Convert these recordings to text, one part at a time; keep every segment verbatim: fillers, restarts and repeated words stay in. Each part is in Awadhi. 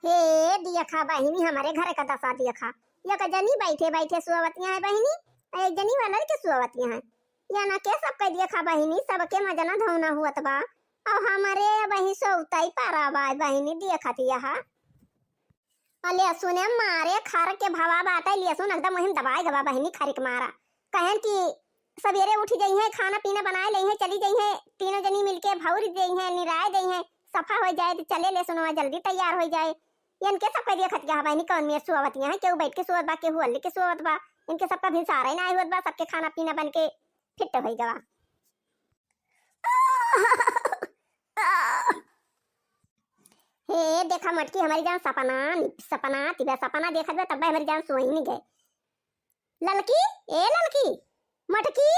हे देखा बहिनी, हमरे घर का दसा देखा, एक जनी बैठे बैठे सुअवतिया है बहिनी, एक जनी वलर के सुअवतिया है। या ना के सबके देखा बहिनी, सबके मजना धौना हुअत बा, और हमरे बहिनी सोउतई पारा बा बहिनी, देखत यहा। अले सुने मारे खर के भवा बाटे, ले सुन एकदम वही दबाए गवा बहिनी खर के मारा। कहन कि सवेरे उठ जइहे, खाना पीना बनाए लइहे, चली जइहे, तीनों जनी मिलके भौर जइहे, निराय जइहे, सफा हो जाए तो चले ले सुनवा जल्दी तैयार हो जाए। इनके सबके देखत गवा बहिनी, कौन में सुअवतिया है, केहू बैठ के सुअत बा, केहू अल्ली के सुअत बा, इनके सबका भिनसारा ही ना होत बा, सबके खाना पीना बन के फिट हो गवा। हे देखा मटकी, हमारी जान सपना, सपना तिबा, सपना देखत बा, तब हमारी जान सोई नहीं गए। ललकी, ए ललकी, मटकी,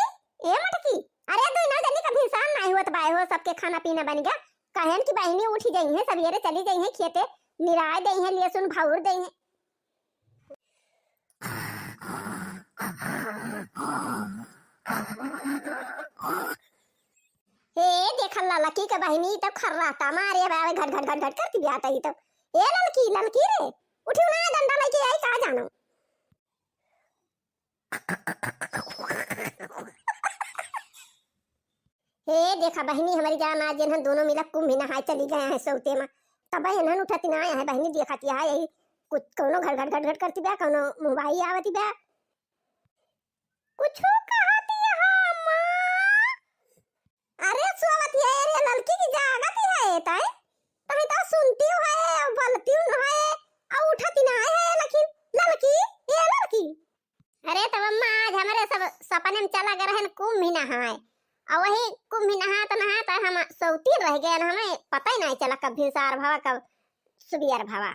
ए मटकी, अरे तू ना जानी कभी इंसान नहीं हुआ तो बाय हो, सबके खाना पीना बन गया। कहन की बहिनी उठी गई है, सवेरे चली गई है खेते, निराय गई है, लहसुन भौर गई है। हे देखा ललकी के बहिनी तो खर्राटा मारे बावे, घट घट घट घट करती भी आता ही तो। ए ललकी, ललकी रे, उठी ना, डंडा लेके आई का जानो। हे देखा बहिनी, हमारी जान आज इन्हन दोनों मिला कुंभ नहाए चली गए हैं सौते में, तब इन्हन उठती ना आया है बहिनी, देखती है यही कुछ कौनो घट घट घट घट करती बा, कौनो मुंह बाई आवती बा। कुछ कहती है माँ। अरे सोवत है रे ललकी की जागत है तय, तय तो सुनती है, बोलती है, और उठती ना है, लेकिन ललकी, ये ललकी। अरे तब अम्मा आज हमारे सब सपने में चला गए रहन कुंभ नहाए, और वही कुंभ नहात नहात हम सौतीन रह गए, हमें पता ही नहीं चला कब भिनसार भवा कब सुबियर भवा।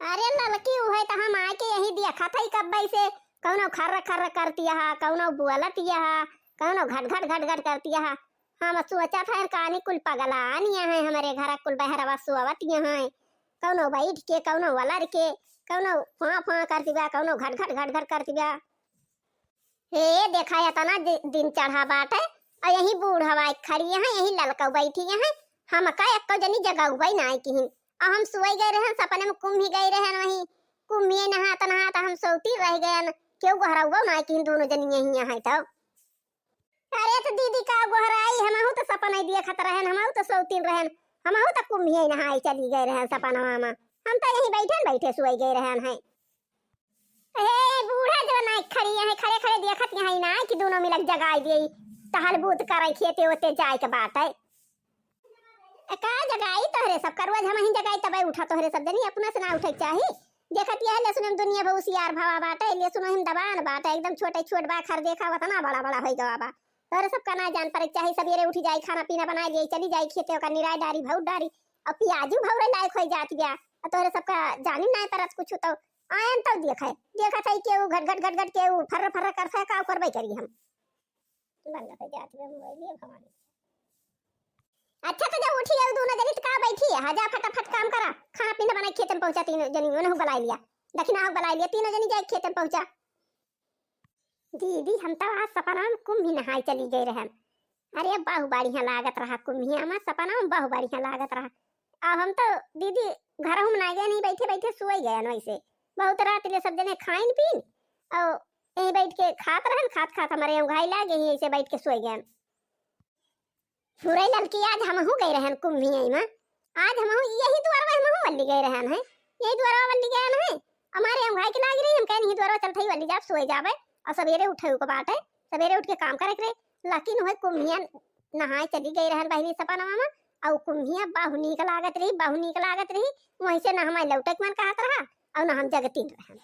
अरे ललकी, उहे त हम आके यही देखत हई कब्बे से, कौनो खर्र खर्र करती हा, कौनो बोलत हा, कौनो घट घट घट घट करती हा। हम सोचत हन कानी कुल पगलान यहाँ है, हमरे घर कुल बहरवा सोवत यहाँ है, कौनो बैठ के, कौनो वलर के, कौनो फां फां करती बा, कौनो घट घट घट घट करती बा। हे देखा, एतना दि-, दिन चढ़ा बाटे, और यही बूढ़वा एक खड़ी है, यही ललकऊ बैठी है, हमका एक्को जनी जगउबई नाई किहिन। और हम सोई गए रहन, सपने में कुंभी गए रहन, वही कुंभिये नहात नहात हम सौती रह गए, केहू गोहरउबो नाई किहिन, दोनों जनी यही है तो। अरे तो दीदी का गोहराई, हमहू तो सपने देखत रहन, हमहू तो सौतीन रहन, हमहू तो कुंभिये नहाई चली गए रहन सपनवा में, हम तो यही बैठन बैठे सोई गए रहन है। हे बूढ़ा जो नाई खड़ी है, खड़े खड़े देखत यहाँ ना कि दोनों मिलक जगाई दिए, टहल बूत करे खेते ओते जाए के बात है। ए, का जगाई तोहरे सब करुआ, हम ही जगाई तबे उठा तोहरे सब जनी, अपना से ना उठे के चाही। देखत यह लहसुन में दुनिया भर उसियार भवा बाटे, लहसुन हम दबान बाटे, एकदम छोटे छोट बा, खर देखा वतना बड़ा बड़ा होई गवा बा। तोहरे सब का ना जान पड़े के चाही, सवेरे उठी जाई, खाना पीना बनाई लिए, चली जाई खेते, ओका निराई डारी, भौर डारी, और प्याजू भौरे लायक होई जात बिया। और तोहरे सब का जानी ना परत कुछ तो आयन तब देखे, देखत है केहू घट घट घट घट, केहू फर्र फर्र करत है, का करबे करी हम। बंद हो जात बा मोबाइल, ये भवानी। अच्छा तो जब उठी गई दोनों जनी तो का बैठी है, जा फटाफट काम करा, खाना पीना बना के खेते में पहुंचा तीनों जनी, उन्हें बुला लिया, दखिना बुला लिया, तीनों जनी जाए खेते में पहुंचा। दीदी हम तो आज सपना में कुंभी नहाए चली गए रहन। अरे बहु बढ़िया लागत रहा कुंभिया में, सपना में बहु बढ़िया लागत रहा। अब हम तो दीदी घर हम ना गए, नहीं बैठे बैठे सोई गए वैसे। बहुत रात ले सब जने खाइन पीन और यहीं बैठ के खात रहन, खात खात हमारे यहाँ घाई लाग गई, ऐसे बैठ के सोई गए। फुरई ललकी आज हमहू गए रहन कुंभिया में, आज हमहू यही द्वारवा हमहू वल्ली गए रहन है, यही द्वारवा वल्ली गए रहन है। हमारे यहाँ घाई के लाग रही, हम कहे नहीं द्वारवा चल थई वल्ली जाब, सोए जाबे और सवेरे उठे को बात है, सवेरे उठ के काम करे के रहे। लेकिन वह कुंभिया नहाए चली गई रहन बहिनी सपनवा में, और कुंभिया बहु नीक लागत रही, बहु नीक लागत रही। वहीं से ना हमारे लौटे के मन कहत रहा और ना हम जगतीन रहन।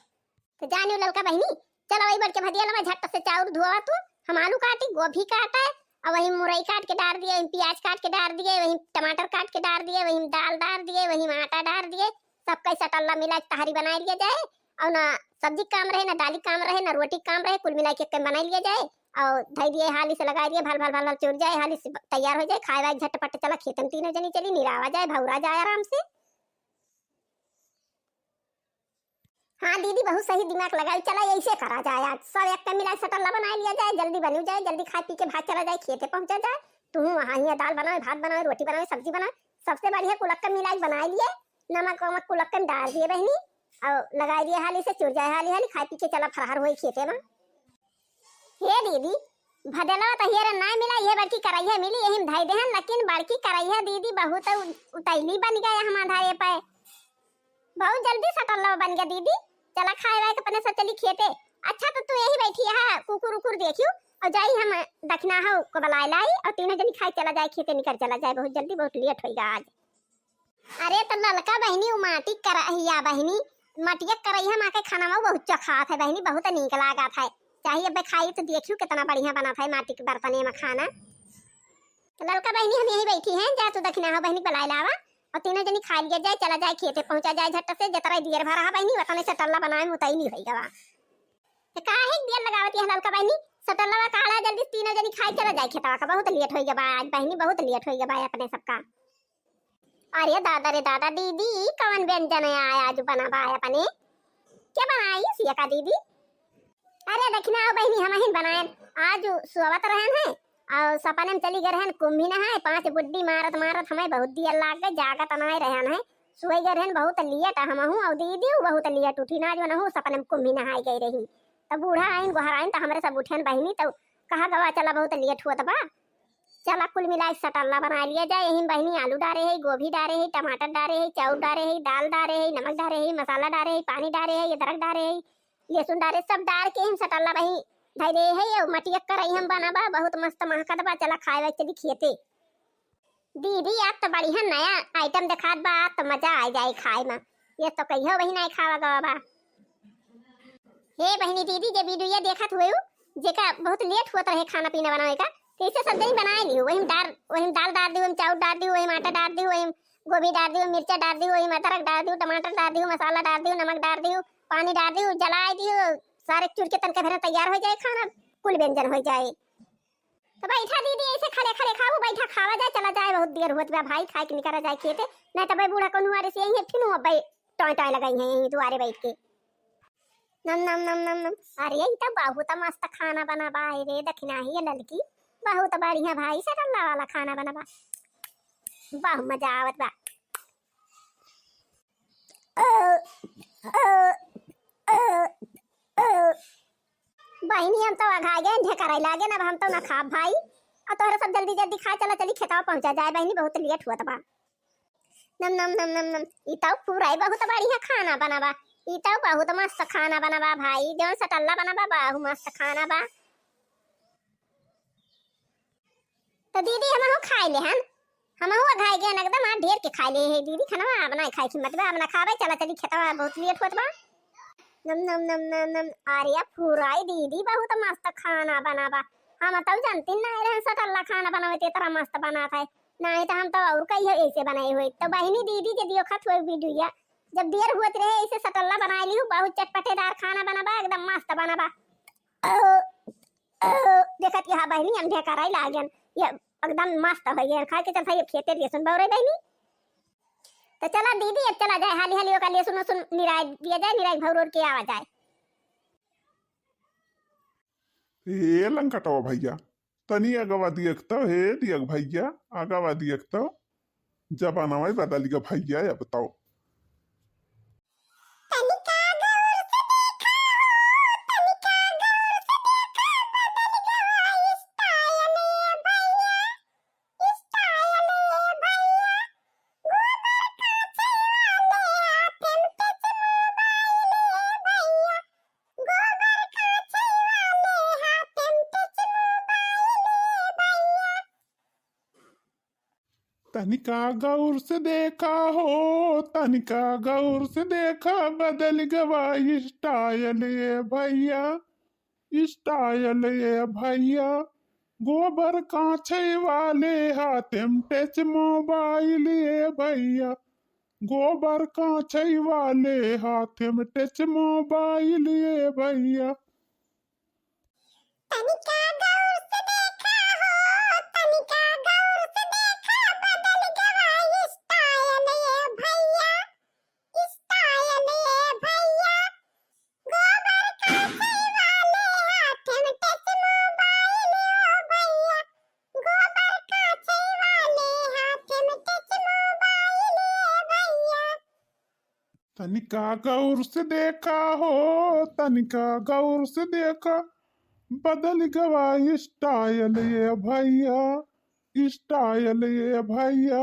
तो जानियो ललका बहिनी, चलो वही बढ़ के भदिया लवा, झट से चाउर धोवा तू, हम आलू काटी, गोभी काटा है, और वही मुरई काट के डार दिए, वही प्याज काट के डार दिए, वही टमाटर काट के डार दिए, वही दाल डार दिए, वही आटा डार दिए, सब कैसा टल्ला मिला के तहारी बनाए लिया जाए। और ना सब्जी काम रहे, ना दाली काम रहे, ना रोटी काम रहे, कुल मिला के एक बनाए लिया जाए। और धई दिए हाली से लगा दिए, भल भल भल भल चुर जाए, हाली से तैयार हो जाए, खाए वाए झटपट चला खेतन, तीनों जनी चली निरावा जाए, भौरा जाए आराम से। हाँ दीदी, बहुत सही दिमाग लगाई। चला, ऐसे करा जाए, आज सब एक मिला सटल्ला बना लिया जाए, जल्दी बनी जाए, जल्दी खाए पी के भाग चला जाए, खेते पहुंचा जाए। तू वहाँ यहाँ दाल बनावे, भात बनावे, रोटी बनावे, सब्जी बनावे, सबसे बढ़िया कुलक का मिलाई बना लिए। नमक वमक कुलक्कन डार दिए बहिनी, अउ लगाइ दिए हाली से, चुर जाए हाली हाली, खाइ पी के चला फरहर होई खेते मा। हे दीदी, भदलवा त हियरे नाहीं मिला, ये बड़की करइहा मिली, यही में धइ देहन, लेकिन बड़की करइहा दीदी बहुत उ-, उतैली बनि गए हमार धरे पे। बहुत जल्दी सटल्ला बनि गए दीदी, चला खाए वाए के अपने सब चली खेते। अच्छा त तू यही बैठी हा, कुकुर उकुर देखियो, अउ जाई हम दखिनहा को बलाए लाई, अउ तीनों जनी खाए चला जाए खेते, निकर चला जाए, बहुत जल्दी, बहुत लेट होइगा आज। अरे त ललका बहिनी, उ माटी करइहा बहिनी, मटिया करइहा मा के खाना मा बहुत चखात है बहिनी, बहुत नीक लागत है। चाही अबे खाई त देखियो कितना बढ़िया बनत है माटी के बर्तने मा खाना। त ललका बहिनी हम यही बैठी हैं, जा तू दखिनहा बहिनी बलाए लावा अउ तीनों जनी खाइ लिया जाए, चला जाए खेते, पहुँचा जाए झट से, जतरा दियर भरा है बहिनी, वतने सटल्ला बनाए में उतैली होइगा। त काहे के दियर लगावत है ललका बहिनी, सटल्ला काढ़ा जल्दी, तीनों जनी खाए चला जाए खेतवा का, बहुत लेट होइगा आज बहिनी, बहुत लेट होइगा अपने सबका। अरे दादा रे दादा, दीदी, ई कवन व्यंजन आय आज बनावा है अपने? के बनाइस ये का दीदी? अरे दखिनहा बहिनी, हमहिन बनाएन। आज सोवत रहन है अउ सपने में चली गए रहन कुंभी नहाए, पाँच बुड्डी मारत मारत हमें बहुत दियर लाग गए, जागत नाहीं रहन है, सोइ गए रहन बहुत लेट, हमहू अउ दीदी बहुत लेट उठी ना, जो नहू सपने में कुंभी नहाए गए रही। तब बूढ़ा आइन, गोहराइन, त हमरे सब उठेन बहिनी, तब कहा गवा चला बहुत लेट होत बा, चला कुल मिलाए सटल्ला बनाइ लिया जाए। यही में बहिनी आलू डारे है, गोभी डारे है, टमाटर डारे है, चाउर डारे है, दाल डारे है, नमक डारे है, मसाला डारे है, पानी डारे है, अदरक डारे है, लहसुन डारे, सब डार के हम सटल्ला बही धइ दे है। अउ मटिया करइहा मा बनावा, बहुत मस्त महकत बा, चला खाए वाए चली खेते। दीदी, आप त बढ़िया नया item देखात बा, आप त मजा आइ जाए खाए मा। ये त कहियो वही नाहीं खावा गवा बा। हे बहिनी दीदी, जे video देखत हुए, जेका बहुत लेट होत रहे खाना पीना बनावे का, त इसे सब जनी बनाए लिहु। वही में डार, वही में दाल डार दिहु, वही में चाउर डार दिहु, वही में आटा डार दिहु, वही में गोभी डार दिहु, मिर्चा डार दिहु, वही में अदरक डार दिहु, टमाटर डार दिहु, मसाला डार दिहु, नमक डार दिहु, पानी डार दिहु, जलाए दिहु, सारे चुर के तनके भरे तैयार होइ जाए खाना, कुल व्यंजन होइ जाए। त बैठा दीदी, ऐसे खड़े खड़े खाऊ, बैठा खावा जाए, चला जाए, बहुत देर होत बा भाई, खाए के निकरा जाए खेते, नाहीं त भाई बूढ़ा कौनो आरे से यहीं फिर अब टॉय टॉय लगाई हैं यहीं दुआरे बैठ के। नम नम नम नम नम। अरे ई त बहुत मस्त खाना बना बा, अरे दखिनहा ही ललकी, बहुत बढ़िया भाई सटल्ला वाला खाना बना बा, बहुत मजा आवत बा। बहिनी, हम तो अघाए गए, ढेकराई लागे ना, अब हम तो ना खाब भाई। अउ तोहरे सब जल्दी जल्दी खाए चला, चली खेतवा पहुँचा जाए बहिनी, बहुत लेट होत बा। नम नम नम नम नम, ई तो पूरा ही बहुत बढ़िया खाना बना बा, ई तो बहुत मस्त खाना बना बा भाई, जौन सटल्ला बना बा, बहुत मस्त खाना बा। त दीदी, हमहू खाइ लेहन, हमहू अघाए गएन एकदम, आज ढेर के खाइ लेहे दीदी, खनवा अब नाहीं खाए के हिम्मत बा, अब ना खाबे, चला चली खेतवा, बहुत लेट होत बा। नम नम नम नम नम। अरे फुराई दीदी, बहुत मस्त खाना बना बा, हम तउ जानती नाहीं रहन सटल्ला खाना बनावे ते तरह मस्त बनात है, नाहीं त हम तउ अउर कहियो ऐसे बनाए होइत। त बहिनी दीदी जे दियो खत हुए वीडियो, जब देर होत रहे ऐसे सटल्ला बनाए लिहू, बहुत चटपटेदार खाना बना बा, एकदम मस्त बना बा। देखत यहाँ बहिनी हम ढेकराई लागन, ये एकदम मस्त होइ गए, खाए के चलता ये खेते लहसुन बौरे बहिनी। त चला दीदी, अब चला जाए हाली हाली ओका लहसुन उसुन निराय दिया जाए, निराय भौर के आवा जाए। हे लंकटवा भइया, तनी अगवा दियक तो, हे दियक भइया, अगवा दियक तो। जमानवा बदल गया भइया, अब तो। तनिका गौर से देखा हो, तनिका गौर से देखा, बदल गवा style ए भइया, style ए भइया। गोबर काछे वाले हाथे में touch mobile ए भइया, गोबर काछे वाले हाथे में touch mobile ए भइया। तनिका गौर से देखा हो, तनिका गौर से देखा, बदल गवा style ए भइया, style ए भइया। गोबर काछे वाले हाथे में touch mobile ए भइया, गोबर काछे वाले हाथे में touch mobile ए भइया। तनिका गौर से देखा हो, तनिका गौर से देखा, बदल गवा style ए भइया, style ए भइया। गोबर काछे वाले हाथे में touch mobile ए भइया, गोबर काछे वाले हाथे में touch mobile ए भइया। तनिका गौर से देखा हो, तनिका गौर से देखा, बदल गवा style ये भैया, style ये भैया।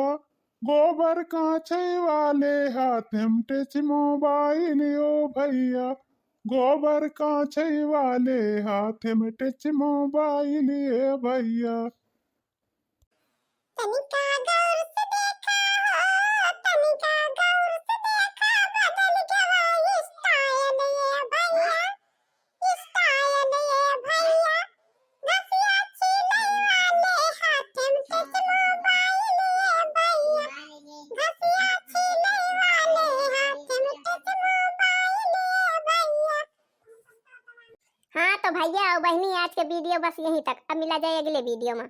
गोबर काछे वाले हाथ में touch mobile ओ भैया, गोबर काछे वाले हाथ में touch mobile ए भैया। तनिका गौर से देखा हो, तनिका गौर से देखा, बदल गवा style ये भैया, style ये भैया। घसिया छीले वाले हाथ में touch mobile ये भैया, घसिया छीले वाले हाथ में touch mobile ये भैया। हाँ तो भैया और बहिनी, आज के video बस यहीं तक। अब मिला जाए अगले video में।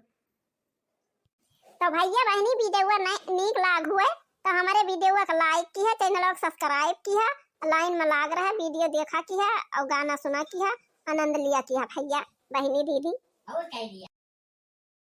तो भैया बहिनी, video न-, नीक लाग हुए तो हमारे video का like किहा, channel का subscribe किहा, line में लाग रहा, video देखा किहा और गाना सुना किहा, आनंद लिया किहा भैया बहिनी दीदी।